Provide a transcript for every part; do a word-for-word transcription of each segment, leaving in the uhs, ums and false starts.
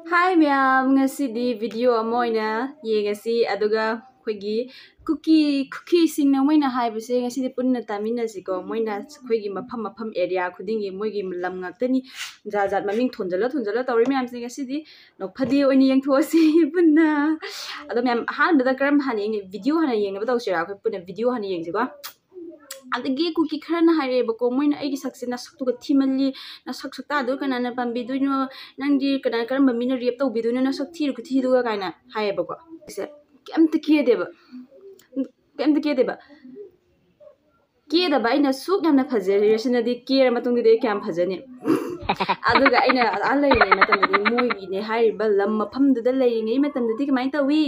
ꯍꯥꯏ ꯃꯌꯥꯝ, ꯉꯁꯤꯗꯤ ꯚꯤꯗꯤꯑꯣ ꯑꯃ ꯑꯣꯏꯅ ꯌꯦꯡꯉꯁꯤ꯫ ꯑꯗꯨꯒ ꯑꯩꯈꯣꯏꯒꯤ ꯀꯨꯀꯤ, ꯀꯨꯀꯤꯁꯤꯡꯅ ꯃꯣꯏꯅ ꯍꯥꯏꯕꯁꯦ ꯉꯁꯤꯗꯤ ꯄꯨꯟꯅ ꯇꯥꯃꯤꯟꯅꯁꯤꯀꯣ꯫ ꯃꯣꯏꯅ ꯑꯩꯈꯣꯏꯒꯤ ꯃꯐꯝ ꯃꯐꯝ ꯑꯦꯔꯤꯌꯥ ꯈꯨꯗꯤꯡꯒꯤ ꯃꯣꯏꯒꯤ ꯂꯝ ꯉꯥꯛꯇꯅꯤ, ꯖꯥꯠ ꯖꯥꯠ ꯃꯃꯤꯡ ꯊꯣꯟꯖꯜꯂ ꯊꯣꯟꯖꯜꯂ ꯇꯧꯔꯤ ꯃꯌꯥꯝꯁꯦ꯫ ꯉꯁꯤꯗꯤ ꯅꯣꯛꯐꯗꯦ ꯑꯣꯏꯅ ꯌꯦꯡꯊꯣꯛꯑꯁꯤ ꯄꯨꯟꯅ꯫ ꯑꯗꯣ ꯃꯌꯥꯝ, ꯑꯍꯥꯟꯕꯗ ꯀꯔꯝꯕ ꯍꯥꯟꯅ ꯌꯦꯡꯅꯤ? ꯚꯤꯗꯤꯑꯣ ꯍꯥꯟꯅ ꯌꯦꯡꯅꯕ ꯇꯧꯁꯤꯔꯥ? ꯑꯩꯈꯣꯏ ꯄꯨꯟꯅ ꯚꯤꯗꯤꯑꯣ ꯍꯥꯟꯅ ꯌꯦꯡꯁꯤꯀꯣ꯫ ꯑꯗꯒꯤ ꯀꯨꯀꯤ ꯈꯔꯅ ꯍꯥꯏꯔꯛꯑꯦꯕꯀꯣ, ꯃꯣꯏꯅ ꯑꯩꯒꯤ ꯁꯛꯁꯦ, "ꯅꯁꯛꯇꯨꯒ ꯊꯤꯃꯜꯂꯤ, ꯅꯁꯛ ꯁꯛꯇꯥꯗꯨꯒ ꯀꯅꯥꯅ ꯄꯥꯝꯕꯤꯗꯣꯏꯅꯣ? ꯅꯪꯗꯤ ꯀꯅꯥ, ꯀꯔꯝꯕ ꯃꯤꯅ ꯔꯦꯞ ꯇꯧꯕꯤꯗꯣꯏꯅꯣ, ꯅꯁꯛ ꯊꯤꯔꯨ ꯈꯨꯊꯤꯗꯨꯒ?" ꯀꯥꯏꯅ ꯍꯥꯏꯌꯦꯕꯀꯣ꯫ ꯑꯩꯁꯦ ꯀꯩꯝꯇ ꯀꯦꯗꯦꯕ, ꯀꯩꯝꯇ ꯀꯦꯗꯦꯕ꯫ ꯀꯦꯗꯕ ꯑꯩꯅ ꯁꯨꯛ ꯌꯥꯝꯅ ꯐꯖꯔꯤꯁꯤꯅꯗꯤ ꯀꯦꯔ ꯃꯇꯨꯡꯗꯗꯤ ꯑꯩ ꯀꯌꯥꯝ ꯐꯖꯅꯤ? ꯑꯗꯨꯒ ꯑꯩꯅ ꯑꯥ ꯂꯩꯔꯤꯉꯩ ꯃꯇꯝꯗꯗꯤ, ꯃꯣꯏꯒꯤꯅꯦ ꯍꯥꯏꯔꯤꯕ ꯂꯝ ꯃꯐꯝꯗꯨꯗ ꯂꯩꯔꯤꯉꯩ ꯃꯇꯝꯗꯗꯤ ꯀꯃꯥꯏꯅ ꯇꯧꯏ?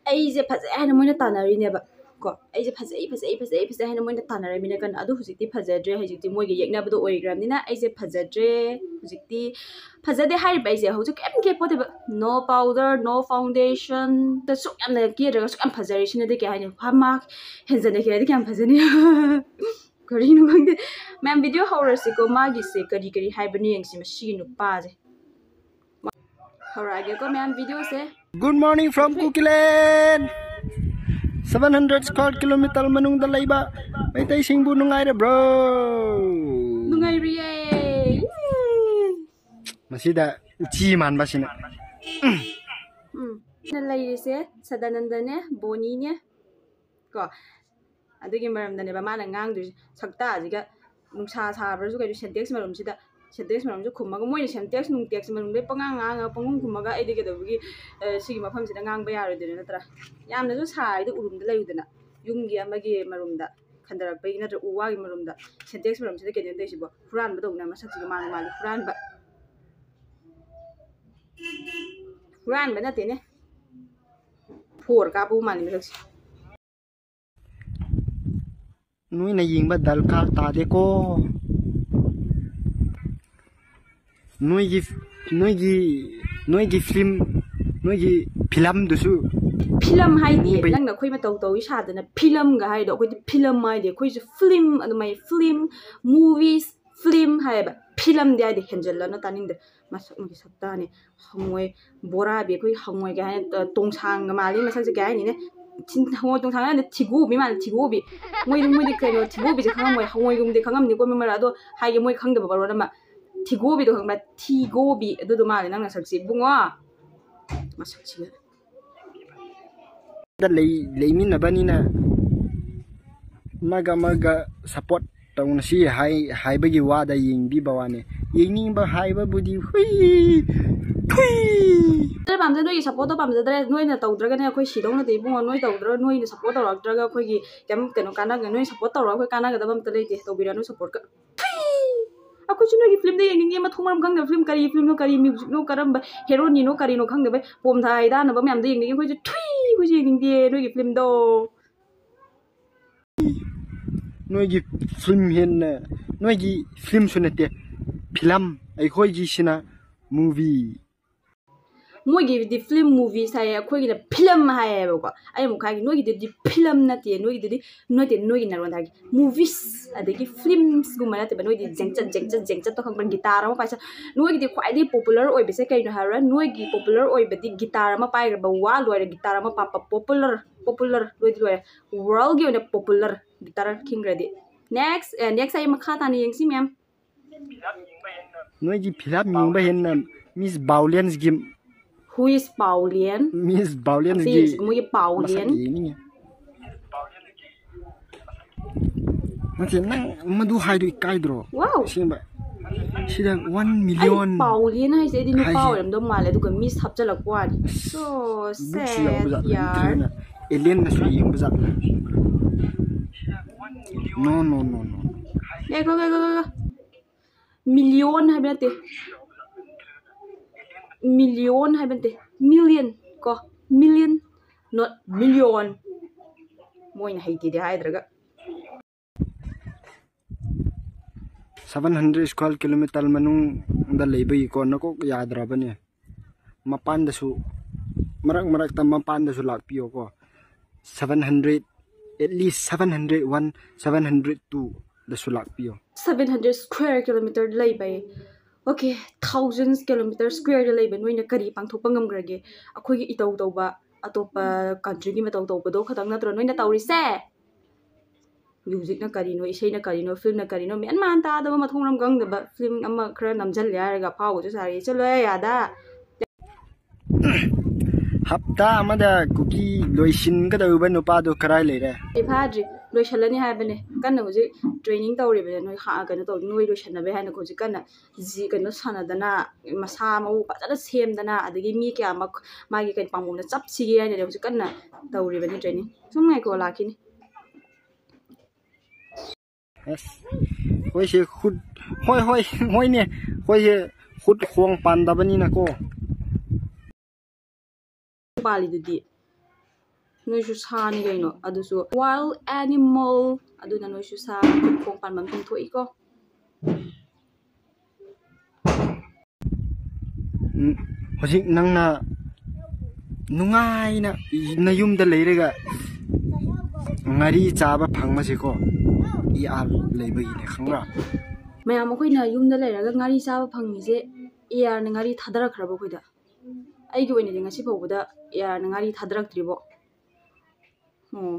ꯑꯩꯁꯦ ꯐꯖꯩ ꯍꯥꯏꯅ ꯃꯣꯏꯅ ꯇꯥꯟꯅꯔꯤꯅꯦꯕ ꯀꯣ꯫ ꯑꯩꯁꯦ ꯐꯖꯩ, ꯐꯖꯩ, ꯐꯖꯩ, ꯐꯖꯩ ꯍꯥꯏꯅ ꯃꯣꯏꯅ ꯇꯥꯟꯅꯔꯃꯤꯅ ꯀꯟꯅ꯫ ꯑꯗꯨ ꯍꯧꯖꯤꯛꯇꯤ ꯐꯖꯗ꯭ꯔꯦ, ꯍꯧꯖꯤꯛꯇꯤ ꯃꯣꯏꯒ ꯌꯦꯛꯅꯕꯗꯣ ꯑꯣꯏꯈ꯭ꯔꯕꯅꯤꯅ ꯑꯩꯁꯦ ꯐꯖꯗ꯭ꯔꯦ꯫ ꯍꯧꯖꯤꯛꯇꯤ ꯐꯖꯗꯦ ꯍꯥꯏꯔꯤꯕ ꯑꯩꯁꯦ ꯍꯧꯖꯤꯛ ꯀꯩꯝ ꯀꯦꯄꯣꯠꯇꯦꯕ꯫ No powder, no foundation ꯗ ꯁꯨꯛ ꯌꯥꯝꯅ ꯀꯦꯗ꯭ꯔꯒ ꯁꯨꯛ ꯌꯥꯝ ꯐꯖꯔꯤꯁꯤꯅꯗꯤ ꯀꯩ ꯍꯥꯏꯅꯤ? ꯍꯥ, ꯃꯥ ꯍꯦꯟꯖꯟꯅ ꯀꯦꯔꯗꯤ ꯀꯌꯥꯝ ꯐꯖꯅꯤ? ꯀꯔꯤꯅꯣ ꯈꯪꯗꯦ꯫ ꯃꯌꯥꯝ, ꯚꯤꯗꯤꯑꯣ ꯍꯧꯔꯁꯤꯀꯣ꯫ ꯃꯥꯒꯤꯁꯦ ꯀꯔꯤ ꯀꯔꯤ ꯍꯥꯏꯕꯅꯣ ꯌꯦꯡꯁꯤ, ꯃꯁꯤꯒꯤ ꯅꯨꯄꯥꯁꯦ꯫ ꯍꯧꯔꯛꯑꯒꯦꯀꯣ ꯃꯌꯥꯝ, ꯚꯤꯗꯤꯑꯣꯁꯦ꯫ Good morning from Kukiland. Seven hundred square kilometer ꯃꯅꯨꯡꯗ ꯂꯩꯕ ꯃꯩꯇꯩꯁꯤꯡꯕꯨ ꯅꯨꯡꯉꯥꯏꯔꯕ꯭ꯔꯣ? ꯅꯨꯡꯉꯥꯏꯔꯤꯌꯦ꯫ ꯃꯁꯤꯗ ꯎꯆꯤ ꯃꯥꯟꯕꯁꯤꯅ꯫ ꯎꯝ꯫ ꯑꯩꯅ ꯂꯩꯔꯤꯁꯦ ꯁꯗꯥꯅꯟꯗꯅꯦ, ꯕꯣꯅꯤꯅꯦ ꯀꯣ꯫ ꯑꯗꯨꯒꯤ ꯃꯔꯝꯗꯅꯦꯕ ꯃꯥꯅ ꯉꯥꯡꯗꯣꯏꯁꯦ꯫ ꯁꯛꯇꯥꯁꯤꯒ, ꯅꯨꯡꯁꯥ ꯁꯥꯕ꯭ꯔꯁꯨ ꯀꯩꯅꯣ, ꯁꯦꯟꯇꯦꯛꯁ ꯃꯔꯨꯝꯁꯤꯗ, ꯁꯦꯟꯇꯦꯛꯁ ꯃꯔꯨꯝꯁꯦ ꯈꯨꯝꯃꯒ, ꯃꯣꯏꯅ ꯁꯦꯟꯇꯦꯛꯁ ꯅꯨꯡꯇꯦꯛꯁ ꯃꯔꯨꯝꯗꯩ ꯄꯉꯥꯡ ꯉꯥꯡꯉꯒ ꯄꯪꯈꯨꯝ ꯈꯨꯝꯃꯒ ꯑꯩꯗꯤ ꯀꯩꯗꯧꯕꯒꯤ, ꯑ, ꯁꯤꯒꯤ ꯃꯐꯝꯁꯤꯗ ꯉꯥꯡꯕ ꯌꯥꯔꯣꯏꯗꯣꯏꯅꯣ ꯅꯠꯇ꯭ꯔꯥ? ꯌꯥꯝꯅꯁꯨ ꯁꯥꯔꯗꯤ ꯎꯔꯨꯝꯗ ꯂꯩꯔꯨꯗꯅ, ꯌꯨꯝꯒꯤ ꯑꯃꯒꯤ ꯃꯔꯨꯝꯗ, ꯈꯟꯗꯔꯛꯄꯒꯤ ꯅꯠꯇ꯭ꯔ ꯎ ꯋꯥꯒꯤ ꯃꯔꯨꯝꯗ ꯁꯦꯟꯇꯦꯛꯁ ꯃꯔꯨꯝꯁꯤꯗ ꯀꯩꯅꯣ ꯇꯧꯔꯤꯁꯤꯕꯣ? ꯍꯨꯔꯥꯟꯕꯗꯧꯅ ꯃꯁꯛꯁꯤꯒ ꯃꯥꯅ ꯃꯥꯜꯂꯤ ꯍꯨꯔꯥꯟꯕ꯫ ꯍꯨꯔꯥꯟꯕ ꯅꯠꯇꯦꯅꯦ, ꯐꯣꯔ ꯀꯥꯞꯄꯕꯨ ꯃꯥꯜꯂꯤ ꯃꯁꯛꯁꯦ꯫ ꯅꯣꯏꯅ ꯌꯦꯡꯕ ꯗꯔꯀꯥꯔ ꯇꯥꯗꯦꯀꯣ꯫ ꯅꯣꯏꯒꯤ, ꯅꯣꯏꯒꯤ, ꯅꯣꯏꯒꯤ ꯐꯤꯂꯝ, ꯅꯣꯏꯒꯤ ꯐꯤꯂꯝꯗꯨꯁꯨ ꯐꯤꯂꯝ ꯍꯥꯏꯗꯤ ꯃꯨꯝꯕꯩ ꯅꯪꯅ ꯑꯩꯈꯣꯏ ꯃꯇꯧ ꯇꯧꯏ ꯁꯥꯗꯅ ꯐꯤꯂꯝꯒ ꯍꯥꯏꯗꯣ, ꯑꯩꯈꯣꯏꯗꯤ ꯐꯤꯂꯝ ꯍꯥꯏꯗꯤ ꯑꯩꯈꯣꯏꯁꯨ ꯐꯤꯂꯝ ꯑꯗꯨꯃꯥꯏꯅ ꯐꯤꯂꯝ, movies, ꯐꯤꯂꯝ ꯍꯥꯏꯌꯦꯕ꯫ ꯐꯤꯂꯝꯗꯤ ꯍꯥꯏꯗꯤ ꯍꯦꯟꯖꯜꯂꯅ ꯇꯥꯅꯤꯡꯗꯦ꯫ ꯃꯁꯛ ꯃꯣꯏꯒꯤ ꯁꯛꯇꯥꯅꯤ꯫ ꯍꯪꯉꯣꯏ ꯕꯣꯔꯥꯕꯤ, ꯑꯩꯈꯣꯏ ꯍꯪꯉꯣꯏ ꯀꯩ ꯍꯥꯏꯅꯤ, ꯇ-, ꯇꯣꯡꯁꯥꯡꯒ ꯃꯥꯜꯂꯤ ꯃꯁꯛꯁꯦ, ꯀꯩ ꯍꯥꯏꯅꯤꯅꯦ? ꯊꯤ-, ꯍꯪꯉꯣꯏ ꯇꯣꯡꯁꯥꯡ ꯍꯥꯏꯅ ꯊꯤꯒꯣꯕꯤ ꯃꯥꯜꯂꯦ, ꯊꯤꯒꯣꯕꯤ꯫ ꯃꯣꯏꯗꯤ, ꯃꯣꯏꯗꯤ ꯀꯩꯅꯣ, ꯊꯤꯒꯣꯕꯤꯁꯦ ꯈꯪꯉꯝꯃꯣꯏ, ꯍꯪꯉꯣꯏꯒꯨꯝꯕꯗꯤ ꯈꯪꯉꯝꯅꯤꯀꯣ ꯃꯤ ꯃꯔꯛ꯫ ꯑꯗꯣ ꯍꯥꯏꯒꯦ, ꯃꯣꯏ ꯈꯪꯗꯕ ꯃꯔꯣꯟ ꯑꯃ, ꯊꯤꯒꯣꯕꯤꯗꯣ ꯈꯪꯕ꯭ꯔꯥ? ꯊꯤꯒꯣꯕꯤ, ꯑꯗꯨꯗꯣ ꯃꯥꯜꯂꯦ ꯅꯪ ꯅꯁꯛꯁꯤ ꯏꯕꯨꯡꯉꯣ꯫ ꯃꯁꯛꯁꯤꯒ꯫ ꯗ ꯂꯩ-, ꯂꯩꯃꯤꯟꯅꯕꯅꯤꯅ ꯑꯃꯒ ꯑꯃꯒ ꯁꯞꯄꯣꯔꯠ ꯇꯧꯅꯁꯤ ꯍꯥꯏ-, ꯍꯥꯏꯕꯒꯤ ꯋꯥꯗ ꯌꯦꯡꯕꯤꯕ ꯋꯥꯅꯤ꯫ ꯌꯦꯡꯅꯤꯡꯕ ꯍꯥꯏꯕꯕꯨꯗꯤ ꯍꯨꯏ, ꯊꯨꯏ꯫ ꯑꯩ ꯄꯥꯝꯖꯗꯦ, ꯅꯣꯏꯒꯤ ꯁꯞꯄꯣꯔꯠꯇꯣ ꯄꯥꯝꯖꯗ꯭ꯔꯦ꯫ ꯅꯣꯏꯅ ꯇꯧꯗ꯭ꯔꯒꯅꯦ ꯑꯩꯈꯣꯏ ꯁꯤꯗꯧ ꯅꯠꯇꯦ ꯏꯕꯨꯡꯉꯣ꯫ ꯅꯣꯏ ꯇꯧꯗ꯭ꯔ-, ꯅꯣꯏꯅ ꯁꯞꯄꯣꯔꯠ ꯇꯧꯔꯛꯇ꯭ꯔꯒ ꯑꯩꯈꯣꯏꯒꯤ ꯀꯩꯝ ꯀꯩꯅꯣ ꯀꯥꯟꯅꯒ-, ꯅꯣꯏ ꯁꯞꯄꯣꯔꯠ ꯇꯧꯔꯒ ꯑꯩꯈꯣꯏ ꯀꯥꯟꯅꯒꯗꯕ ꯑꯝꯇ ꯂꯩꯇꯦ꯫ ꯇꯧꯕꯤꯔꯅꯨ ꯁꯞꯄꯣꯔꯠꯀ꯫ ꯊꯨꯏ! ꯑꯩꯈꯣꯏꯁꯨ ꯅꯣꯏꯒꯤ ꯐꯤꯂꯝꯗ ꯌꯦꯡꯅꯤꯡꯉꯦ, ꯃꯊꯣꯡ ꯃꯔꯝ ꯈꯪꯗꯕ ꯐꯤꯂꯝ, ꯀꯔꯤ ꯐꯤꯂꯝꯅꯣ, ꯀꯔꯤ ꯃ꯭ꯌꯨꯖꯤꯛꯅꯣ, ꯀꯔꯝꯕ ꯍꯦꯔꯣꯅꯤꯅꯣ, ꯀꯔꯤꯅꯣ ꯈꯪꯗꯕꯩ ꯄꯣꯝ ꯊꯥꯏ ꯇꯥꯅꯕ ꯃꯌꯥꯝꯗꯣ ꯌꯦꯡꯅꯤꯡꯉꯦ꯫ ꯑꯩꯈꯣꯏꯁꯨ ꯊꯨꯏ! ꯑꯩꯈꯣꯏꯁꯨ ꯌꯦꯡꯅꯤꯡꯗꯦ ꯅꯣꯏꯒꯤ ꯐꯤꯂꯝꯗꯣ꯫ ꯅꯣꯏꯒꯤ ꯐꯤꯂꯝ ꯍꯦꯟꯅ, ꯅꯣꯏꯒꯤ ꯐꯤꯂꯝꯁꯨ ꯅꯠꯇꯦ, ꯐꯤꯂꯝ, ꯑꯩꯈꯣꯏꯒꯤꯁꯤꯅ movie꯫ ꯃꯣꯏꯒꯤꯗꯤ ꯐꯤꯂꯝ, movies ꯍꯥꯏꯌꯦ, ꯑꯩꯈꯣꯏꯒꯤꯅ ꯐꯤꯂꯝ ꯍꯥꯏꯌꯦꯕꯀꯣ꯫ ꯑꯩ ꯑꯃꯨꯛ ꯍꯥꯏꯒꯦ, ꯅꯣꯏꯒꯤꯗꯨꯗꯤ ꯐꯤꯂꯝ ꯅꯠꯇꯦ, ꯅꯣꯏꯒꯤꯗꯨꯗꯤ ꯅꯠꯇꯦ, ꯅꯣꯏꯒꯤ ꯅꯔꯣꯟꯗ ꯍꯥꯏꯒꯦ, movies ꯑꯗꯒꯤ filmsꯒꯨꯝꯕ ꯅꯠꯇꯦꯕ꯫ ꯅꯣꯏꯗꯤ ꯖꯦꯡꯆꯠ ꯖꯦꯡꯆꯠ ꯖꯦꯡꯆꯠꯇꯣ ꯈꯪꯕ꯭ꯔꯥ? ꯒꯤꯇꯥꯔ ꯑꯃ ꯄꯥꯏꯁ-, ꯅꯣꯏꯒꯤꯗꯤ ꯈ꯭ꯋꯥꯏꯗꯒꯤ popular ꯑꯣꯏꯕꯁꯦ ꯀꯩꯅꯣ ꯍꯥꯏꯔꯣ? ꯅꯣꯏꯒꯤ popular ꯑꯣꯏꯕꯗꯤ ꯒꯤꯇꯥꯔ ꯑꯃ ꯄꯥꯏꯈ꯭ꯔꯕ, ꯋꯥ ꯂꯣꯏꯔꯦ꯫ ꯒꯤꯇꯥꯔ ꯑꯃ ꯄꯥ-, ꯄꯥ-, popular, popular ꯂꯣꯏꯗꯤ ꯂꯣꯏꯔꯦ꯫ Worldꯒꯤ ꯑꯣꯏꯅ popular ꯒꯤꯇꯥꯔ ꯈꯤꯡꯈ꯭ꯔꯗꯤ꯫ Next, ꯑꯦ, next ꯑꯩ ꯃꯈꯥ ꯇꯥꯅ ꯌꯦꯡꯁꯤ ꯃꯌꯥꯝ꯫ ꯅꯣꯏꯒꯤ ꯐꯤꯂꯝ ꯌꯦꯡꯕ ꯍꯦꯟꯅ Miss Violence-ꯒꯤ, Who is Paolian? Miss Violence-ꯒꯤ ꯑꯝꯇ ꯌꯦꯡꯁꯤ, ꯃꯣꯏꯒꯤ ꯃꯁꯛ ꯄꯥꯎꯂꯤꯌꯟ ꯌꯦꯡꯅꯤꯡꯉꯦ꯫ ꯅꯠꯇꯦ, ꯅꯪ ꯃꯗꯨ ꯍꯥꯏꯗꯣ ꯏꯀꯥꯏꯗ꯭ꯔꯣ? Wow! ꯑꯁꯦꯡꯕ꯫ ꯁꯤꯗ one ꯑꯩ million ꯄꯥꯎꯂꯤꯌꯟ ꯍꯥꯏꯁꯦ ꯑꯩꯗꯤ ꯅꯨꯄꯥ ꯍꯥꯏꯁꯦ꯫ ꯑꯣꯏꯔꯝꯗꯧ ꯃꯥꯜꯂꯦ, ꯑꯗꯨꯒ Miss ꯍꯥꯞꯆꯜꯂꯛꯄ ꯋꯥꯅꯤ꯫ ꯑꯁ, So ꯕꯨꯛꯁꯨ ꯌꯥꯎꯕ sad, ꯖꯥꯠꯂ? ꯌꯥꯔ꯫ ꯅꯠꯇ꯭ꯔꯒꯅ alien-ꯅꯁꯨ ꯌꯦꯡꯕ ꯖꯥꯠꯂ? No, no, no, no, no. ꯉꯥꯏꯈꯣ, ꯉꯥꯏꯈꯣ, ꯉꯥꯏꯈꯣ꯫ Million ꯍꯥꯏꯕ ꯅꯠꯇꯦ꯫ Million ꯍꯥꯏꯕ ꯅꯠꯇꯦ꯫ Million ꯀꯣ꯫ Million, not million. ꯃꯣꯏꯅ ꯍꯩꯇꯦꯗꯤ ꯍꯥꯏꯗ꯭ꯔꯒ꯫ Seven hundred square kilometer ꯃꯅꯨꯡꯗ ꯂꯩꯕꯒꯤꯀꯣ, ꯅꯀꯣꯛ ꯌꯥꯗ꯭ꯔꯕꯅꯦ꯫ ꯃꯄꯥꯟꯗꯁꯨ, ꯃꯔꯛ ꯃꯔꯛꯇ ꯃꯄꯥꯟꯗꯁꯨ ꯂꯥꯛꯄꯤꯌꯣꯀꯣ꯫ Seven hundred, at least seven hundred one, seven hundred two, ꯗꯁꯨ ꯂꯥꯛꯄꯤꯌꯣ꯫ Seven hundred square kilometer ꯂꯩꯕ ꯑꯩ꯫ Okay, thousand kilometer square ꯗ ꯂꯩꯕ ꯅꯣꯏꯅ ꯀꯔꯤ ꯄꯥꯡꯊꯣꯛꯄ ꯉꯝꯈ꯭ꯔꯒꯦ? ꯑꯩꯈꯣꯏꯒꯤ ꯏꯇꯧ ꯇꯧꯕ ꯑꯇꯣꯞꯄ country ꯒꯤ ꯃꯇꯧ ꯇꯧꯕꯗꯣ ꯈꯛꯇꯪ ꯅꯠꯇ꯭ꯔꯣ ꯅꯣꯏꯅ ꯇꯧꯔꯤꯁꯦ? Music ꯅ ꯀꯔꯤꯅꯣ, ꯏꯁꯩꯅ ꯀꯔꯤꯅꯣ, film ꯅ ꯀꯔꯤꯅꯣ, ꯃꯦꯟ ꯃꯥꯟ ꯇꯥꯗꯕ, ꯃꯊꯣꯡ ꯃꯔꯝ ꯈꯪꯗꯕ film ꯑꯃ ꯈꯔ ꯅꯝꯁꯤꯜꯂꯦ ꯍꯥꯏꯔꯒ ꯑꯐꯥꯎꯕꯁꯨ ꯁꯥꯔꯤ꯫ ꯆꯠꯂꯣꯍꯦ, ꯌꯥꯗ꯫ ꯍꯞꯇꯥ ꯑꯃꯗ ꯀꯨꯀꯤ ꯂꯣꯏꯁꯤꯟꯒꯗꯧꯔꯤꯕ ꯅꯨꯄꯥꯗꯣ ꯀꯔꯥꯏ ꯂꯩꯔꯦ? ꯑꯩ ꯐꯥꯗ꯭ꯔꯤ, ꯂꯣꯏꯁꯤꯜꯂꯅꯤ ꯍꯥꯏꯕꯅꯦ꯫ ꯀꯟꯅ ꯍꯧꯖꯤꯛ training ꯇꯧꯔꯤꯕꯅꯦ꯫ ꯅꯣꯏ ꯍꯥ-, ꯀꯩꯅꯣ ꯇꯧ-, ꯅꯣꯏ ꯂꯣꯏꯁꯤꯟꯅꯕ ꯍꯥꯏꯅ ꯍꯧꯖꯤꯛ ꯀꯟꯅ ꯖꯤ-, ꯀꯩꯅꯣ ꯁꯥꯟꯅꯗꯅ, ꯃꯁꯥ ꯃꯎ ꯐꯖꯅ ꯁꯦꯝꯗꯅ, ꯑꯗꯒꯤ ꯃꯤ ꯀꯌꯥꯃꯛ ꯃꯥꯒꯤ ꯀꯩ ꯄꯥꯝꯕꯣꯝꯗ ꯆꯞꯁꯤꯒꯦ ꯍꯥꯏꯅꯅꯦ ꯍꯧꯖꯤꯛ ꯀꯟꯅ ꯇꯧꯔꯤꯕꯅꯤ training꯫ ꯁꯨꯝ ꯉꯥꯏꯈꯣ, ꯂꯥꯛꯈꯤꯅꯤ꯫ ꯑꯁ, ꯑꯩꯈꯣꯏꯁꯦ ꯈꯨꯠ, ꯍꯣꯏ, ꯍꯣꯏ, ꯍꯣꯏꯅꯦ, ꯑꯩꯈꯣꯏꯁꯦ ꯈꯨꯠ ꯈꯣꯡ ꯄꯥꯟꯗꯕꯅꯤꯅꯀꯣ꯫ ꯄꯥꯜꯂꯤꯗꯨꯗꯤ ꯅꯣꯏꯁꯨ ꯁꯥꯅꯤ ꯀꯩꯅꯣ, ꯑꯗꯨꯁꯨ wild animal, ꯑꯗꯨꯅ ꯅꯣꯏꯁꯨ ꯁꯥ, ꯈꯨꯠ ꯈꯣꯡ ꯄꯥꯟꯕ ꯑꯃ ꯊꯣꯛꯏꯀꯣ꯫ ꯎꯝ, ꯍꯧꯖꯤꯛ ꯅꯪꯅ ꯅꯨꯡꯉꯥꯏꯅ ꯅꯌꯨꯝꯗ ꯂꯩꯔꯒ ꯉꯥꯔꯤ ꯆꯥꯕ ꯐꯪꯕꯁꯦꯀꯣ, ꯏ ꯑꯥꯔ ꯂꯩꯕꯒꯤꯅꯦ, ꯈꯪꯕ꯭ꯔꯥ? ꯃꯌꯥꯝ, ꯑꯩꯈꯣꯏꯅ ꯌꯨꯝꯗ ꯂꯩꯔꯒ ꯉꯥꯔꯤ ꯆꯥꯕ ꯐꯪꯉꯤꯁꯦ ꯏ ꯑꯥꯔꯅ ꯉꯥꯔꯤ ꯊꯥꯗꯔꯛꯈ꯭ꯔꯕ ꯑꯩꯈꯣꯏꯗ? ꯑꯩꯒꯤ ꯑꯣꯏꯅꯗꯤ ꯉꯁꯤ ꯐꯥꯎꯕꯗ ꯏ ꯑꯥꯔꯅ ꯉꯥꯔꯤ ꯊꯥꯗꯔꯛꯇ꯭ꯔꯤꯕꯣ꯫ ꯑꯣ꯫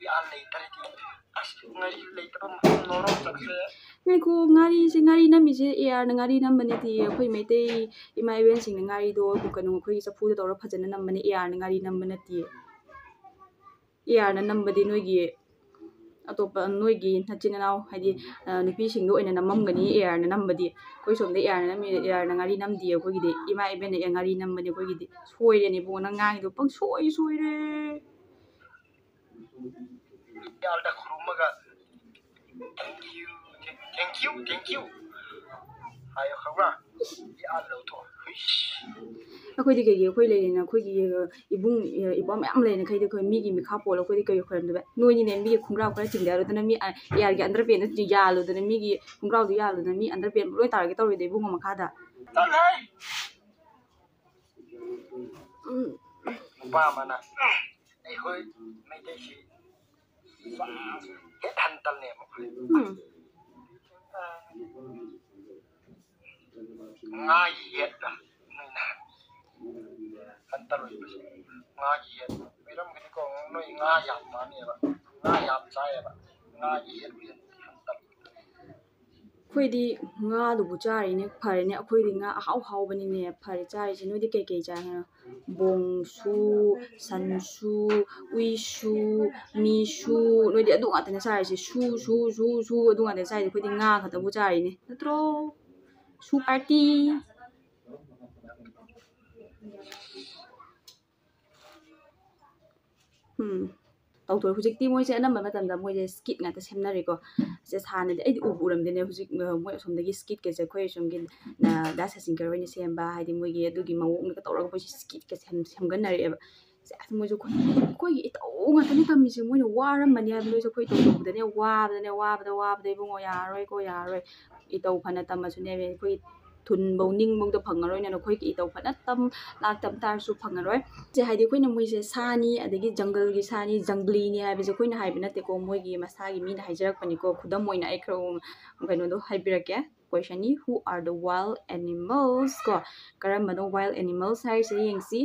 ꯏ ꯑꯥꯔ ꯂꯩꯇ꯭ꯔꯗꯤ, ꯑꯁ, ꯉꯥꯔꯤ ꯂꯩꯇꯕ ꯃꯐꯝ ꯅꯣꯔꯣꯛ ꯆꯠꯈ꯭ꯔꯦ꯫ ꯉꯥꯏꯈꯣ, ꯉꯥꯔꯤꯁꯦ, ꯉꯥꯔꯤ ꯅꯝꯃꯤꯁꯦ ꯏ ꯑꯥꯔꯅ ꯉꯥꯔꯤ ꯅꯝꯕ ꯅꯠꯇꯦꯌꯦ꯫ ꯑꯩꯈꯣꯏ ꯃꯩꯇꯩ ꯏꯃꯥ ꯏꯕꯦꯟꯁꯤꯡꯅ ꯉꯥꯔꯤꯗꯣ ꯀꯩꯅꯣ, ꯑꯩꯈꯣꯏꯒꯤ ꯆꯐꯨꯗ ꯇꯧꯔ ꯐꯖꯅ ꯅꯝꯕꯅꯦ, ꯏ ꯑꯥꯔꯅ ꯉꯥꯔꯤ ꯅꯝꯕ ꯅꯠꯇꯦꯌꯦ꯫ ꯏ ꯑꯥꯔꯅ ꯅꯝꯕꯗꯤ ꯅꯣꯏꯒꯤ ꯑꯇꯣꯞꯄ, ꯅꯣꯏꯒꯤ ꯅꯆꯤꯟ ꯅꯅꯥꯎ, ꯍꯥꯏꯗꯤ, ꯑ, ꯅꯨꯄꯤꯁꯤꯡꯗ ꯑꯣꯏꯅ ꯅꯝꯃꯝꯒꯅꯤ ꯏ ꯑꯥꯔꯅ ꯅꯝꯕꯗꯤ꯫ ꯑꯩꯈꯣꯏ ꯁꯣꯝꯗ ꯏ ꯑꯥꯔꯅ ꯅꯝꯃꯤ, ꯏ ꯑꯥꯔꯅ ꯉꯥꯔꯤ ꯅꯝꯗꯤꯌꯦ ꯑꯩꯈꯣꯏꯒꯤꯗꯤ꯫ ꯏꯃꯥ ꯏꯕꯦꯟꯅ ꯉꯥꯔꯤ ꯅꯝꯕꯅꯦ ꯑꯩꯈꯣꯏꯒꯤꯗꯤ꯫ ꯁꯣꯏꯔꯦꯅꯦ ꯏꯕꯨꯡꯉꯣ, ꯅꯪ ꯉꯥꯡꯉꯤꯗꯣ ꯄꯪꯁꯣꯏ ꯁꯣꯏꯔꯦ꯫ ꯏ ꯑꯥꯔꯗ ꯈꯨꯔꯨꯝꯃꯒ, "Thank you, thank you, thank you" ꯍꯥꯏꯌꯣ, ꯈꯪꯕ꯭ꯔꯥ? ꯏ ꯑꯥꯔ ꯂꯧꯊꯣꯛꯑꯣ꯫ ꯍꯨꯏꯁ꯫ ꯑꯩꯈꯣꯏꯗꯤ ꯀꯩꯒꯤ, ꯑꯩꯈꯣꯏ ꯂꯩꯔꯤꯅ ꯑꯩꯈꯣꯏꯒꯤ, ꯑ, ꯏꯕꯨꯡ, ꯑ, ꯏꯄ꯭ꯋꯥ ꯃꯌꯥꯝ ꯂꯩꯔꯤꯅ ꯈꯩꯗꯤ ꯑꯩꯈꯣꯏ ꯃꯤꯒꯤ ꯃꯤꯈꯥ ꯄꯣꯜꯂ ꯑꯩꯈꯣꯏꯗꯤ ꯀꯩ ꯈꯣꯏꯔꯝꯗꯣꯏꯕ? ꯅꯣꯏꯅꯤꯅꯦ ꯃꯤꯒꯤ ꯈꯣꯡꯒ꯭ꯔꯥꯎ ꯈꯔ ꯆꯤꯡꯊꯔꯨꯗꯅ, ꯃꯤ, ꯑ, ꯏ ꯑꯥꯔꯒꯤ underpant ꯗꯨ ꯌꯥꯜꯂꯨꯗꯅ, ꯃꯤꯒꯤ ꯈꯣꯡꯒ꯭ꯔꯥꯎꯗꯨ ꯌꯥꯜꯂꯨꯗꯅ, ꯃꯤ underpant ꯂꯣꯏ ꯇꯥꯔꯒꯦ ꯇꯧꯔꯤꯗꯣ ꯏꯕꯨꯡꯉꯣ ꯃꯈꯥꯗ꯫ ꯆꯠꯂꯍꯦ! ꯎꯝ꯫ ꯅꯨꯄꯥ ꯑꯃꯅ ꯑꯩꯈꯣꯏ ꯃꯩꯇꯩꯁꯤ ꯍꯦꯠ ꯍꯟꯇꯔꯅꯦꯕ꯫ ꯎꯝ꯫ ꯉꯥꯒꯤ ꯍꯦꯠꯅ ꯅꯣꯏꯅ ꯍꯟꯇꯔ ꯑꯣꯏꯕꯁꯦ꯫ ꯉꯥꯒꯤ ꯍꯦꯠ ꯑꯣꯏꯔꯝꯒꯅꯤꯀꯣ꯫ ꯅꯣꯏ ꯉꯥ ꯌꯥꯝ ꯆꯥꯅꯦꯕ, ꯉꯥ ꯌꯥꯝ ꯆꯥꯏꯌꯦꯕ꯫ ꯉꯥꯒꯤ ꯍꯦꯠ ꯑꯣꯏꯔꯝꯒꯅꯤ ꯍꯟꯇꯔ꯫ ꯑꯩꯈꯣꯏꯗꯤ ꯉꯥꯗꯨꯕꯨ ꯆꯥꯔꯤꯅꯦ꯫ ꯐꯔꯦꯅꯦ, ꯑꯩꯈꯣꯏꯗꯤ ꯉꯥ ꯑꯍꯥꯎ ꯍꯥꯎꯕꯅꯤꯅꯦ ꯐꯔꯦ ꯆꯥꯔꯤꯁꯦ꯫ ꯅꯣꯏꯗꯤ ꯀꯩꯀꯩ ꯆꯥꯏ ꯍꯥꯏꯅꯣ? ꯕꯣꯡꯁꯨ, ꯁꯟꯁꯨ, ꯎꯏꯁꯨ, ꯃꯤꯁꯨ, ꯅꯣꯏꯗꯤ ꯑꯗꯨ ꯉꯥꯛꯇꯅꯦ ꯆꯥꯔꯤꯁꯦ꯫ ꯁꯨ ꯁꯨ ꯁꯨ ꯁꯨ ꯑꯗꯨ ꯉꯥꯛꯇꯅꯦ ꯆꯥꯔꯤꯁꯦ꯫ ꯑꯩꯈꯣꯏꯗꯤ ꯉꯥ ꯈꯛꯇꯕꯨ ꯆꯥꯔꯤꯅꯦ, ꯅꯠꯇ꯭ꯔꯣ? ꯁꯨ ꯄꯥꯔꯇꯤ꯫ ꯎꯝ꯫ ꯇꯧꯊꯣꯛꯑꯦ꯫ ꯍꯧꯖꯤꯛꯇꯤ ꯃꯣꯏꯁꯦ ꯑꯅꯝꯕ ꯃꯇꯝꯗ ꯃꯣꯏꯁꯦ ꯁ꯭ꯀꯤꯠ ꯉꯥꯛꯇ ꯁꯦꯝꯅꯔꯦꯀꯣ꯫ ꯁꯦ ꯍꯥꯟꯅꯗꯤ ꯑꯩꯗꯤ ꯎꯕꯨ ꯎꯔꯝꯗꯦꯅꯦ꯫ ꯍꯧꯖꯤꯛ, ꯑ, ꯃꯣꯏ ꯑꯁꯣꯝꯗꯒꯤ ꯁ꯭ꯀꯤꯠꯀꯁꯦ ꯑꯩꯈꯣꯏ ꯑꯁꯣꯝꯒꯤ, ꯑ, ꯗꯥ ꯁꯆꯤꯟꯀꯔ ꯍꯣꯏꯅ ꯁꯦꯝꯕ, ꯍꯥꯏꯗꯤ ꯃꯣꯏꯒꯤ ꯑꯗꯨꯒꯤ ꯃꯑꯣꯡꯗꯒ ꯇꯧꯔꯒ ꯃꯣꯏꯁꯦ ꯁ꯭ꯀꯤꯠꯀ ꯁꯦꯝ-, ꯁꯦꯝꯒꯠꯅꯔꯛꯑꯦꯕ꯫ ꯁꯦ ꯑꯁ ꯃꯣꯏꯁꯨ ꯑꯩꯈꯣꯏ, ꯑꯩꯈꯣꯏꯒꯤ ꯏꯇꯧ ꯉꯥꯛꯇꯅꯤ ꯇꯝꯃꯤꯁꯦ꯫ ꯃꯣꯏꯅ ꯋꯥꯔꯝꯃꯅꯤ ꯍꯥꯏꯕ ꯅꯣꯏꯁꯨ ꯑꯩꯈꯣꯏ ꯏꯇꯧ ꯇꯧꯕꯗꯅꯦ ꯋꯥꯕꯗꯅꯦ, ꯋꯥꯕꯗ, ꯋꯥꯕꯗ ꯏꯕꯨꯡꯉꯣ ꯌꯥꯔꯔꯣꯏꯀꯣ, ꯌꯥꯔꯔꯣꯏ꯫ ꯏꯇꯧ ꯐꯅ ꯇꯝꯃꯁꯨꯅꯦ ꯑꯩꯈꯣꯏ ꯊꯨꯟꯐꯧ ꯅꯤꯡꯐꯧꯗ ꯐꯪꯉꯔꯣꯏꯅ ꯅꯈꯣꯏꯒꯤ ꯏꯇꯧ ꯐꯅ ꯇꯝ, ꯂꯥꯛ ꯇꯝ ꯇꯥꯔꯁꯨ ꯐꯪꯉꯔꯣꯏ꯫ ꯁꯦ ꯍꯥꯏꯗꯤ ꯑꯩꯈꯣꯏꯅ ꯃꯣꯏꯁꯦ ꯁꯥꯅꯤ, ꯑꯗꯒꯤ ꯖꯪꯒꯜꯒꯤ ꯁꯥꯅꯤ, ꯖꯪꯒ꯭ꯂꯤꯅꯤ ꯍꯥꯏꯕꯁꯦ ꯑꯩꯈꯣꯏꯅ ꯍꯥꯏꯕ ꯅꯠꯇꯦꯀꯣ, ꯃꯣꯏꯒꯤ ꯃꯁꯥꯒꯤ ꯃꯤꯅ ꯍꯥꯏꯖꯔꯛꯄꯅꯤꯀꯣ꯫ ꯈꯨꯗꯝ ꯑꯣꯏꯅ ꯑꯩ ꯈꯔ ꯀꯩꯅꯣꯗꯣ ꯍꯥꯏꯕꯤꯔꯛꯀꯦ꯫ ꯀꯣꯏꯁꯟꯅꯤ, who are the wild animals ꯀꯣ? ꯀꯔꯝꯕꯅꯣ wild animals ꯍꯥꯏꯔꯤꯁꯦ ꯌꯦꯡꯁꯤ꯫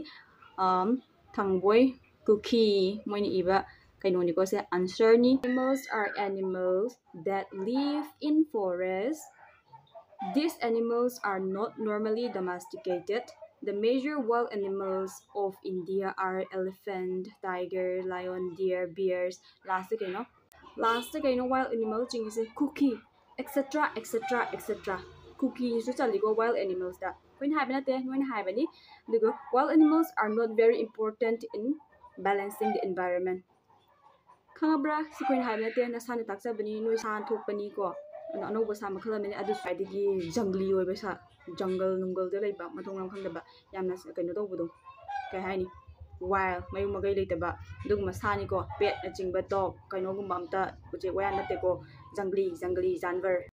ꯑꯝ, ꯊꯥꯡꯕꯣꯏ, ꯀꯨꯀꯤ, ꯃꯣꯏꯅ ꯏꯕ ꯀꯩꯅꯣꯅꯤꯀꯣ ꯁꯦ, ꯑꯟꯁꯔꯅꯤ꯫ Animals are animals that live in forest. These animals are not normally domesticated. The major wild animals of India are elephant, tiger, lion, deer, bears.ꯂꯥꯁꯇ ꯀꯩꯅꯣ? Last ꯀꯩꯅꯣ wild animal ꯆꯤꯡꯉꯤꯁꯦ? ꯀꯨꯀꯤ, et cetera, et cetera, et cetera. ꯀꯨꯀꯤꯁꯨ ꯆꯜꯂꯤꯀꯣ wild animalsꯇ꯫ ꯑꯩꯈꯣꯏꯅ ꯍꯥꯏꯕ ꯅꯠꯇꯦ, ꯅꯣꯏꯅ ꯍꯥꯏꯕꯅꯤ꯫ ꯑꯗꯨꯒ wild animals are not very important in balancing the environment. ꯈꯪꯉꯕ꯭ꯔꯥ? ꯁꯤ ꯑꯩꯈꯣꯏꯅ ꯍꯥꯏꯕ ꯅꯠꯇꯦ, ꯅꯁꯥꯅ ꯇꯥꯛꯆꯕꯅꯤ, ꯅꯣꯏ ꯁꯥ ꯊꯣꯛꯄꯅꯤꯀꯣ꯫ ꯑꯗꯣ ꯑꯅꯧꯕ ꯁꯥ ꯃꯈꯜ ꯑꯃꯅꯤ꯫ ꯑꯗꯨ ꯁ꯭ꯋꯥꯏꯗꯒꯤ ꯖꯪꯒ꯭ꯂꯤ ꯑꯣꯏꯕ ꯁꯥ, ꯖꯪꯒꯜ ꯅꯨꯡꯒꯜꯗ ꯂꯩꯕ, ꯃꯊꯣꯡ ꯃꯔꯝ ꯈꯪꯗꯕ, ꯌꯥꯝꯅ ꯀꯩꯅꯣ ꯇꯧꯕꯗꯣ, ꯀꯩ ꯍꯥꯏꯅꯤ, wild, ꯃꯌꯨꯝ ꯃꯀꯩ ꯂꯩꯇꯕ ꯑꯗꯨꯒꯨꯝꯕ ꯁꯥꯅꯤꯀꯣ꯫ Petꯅꯆꯤꯡꯕ, dog, ꯀꯩꯅꯣꯒꯨꯝꯕ ꯑꯝꯇ, ꯎꯆꯦꯛ ꯋꯥꯌꯥ ꯅꯠꯇꯦꯀꯣ, ꯖꯪꯒ꯭ꯂꯤ, ꯖꯪꯒ꯭ꯂꯤ ꯖꯥꯟꯋꯔ꯫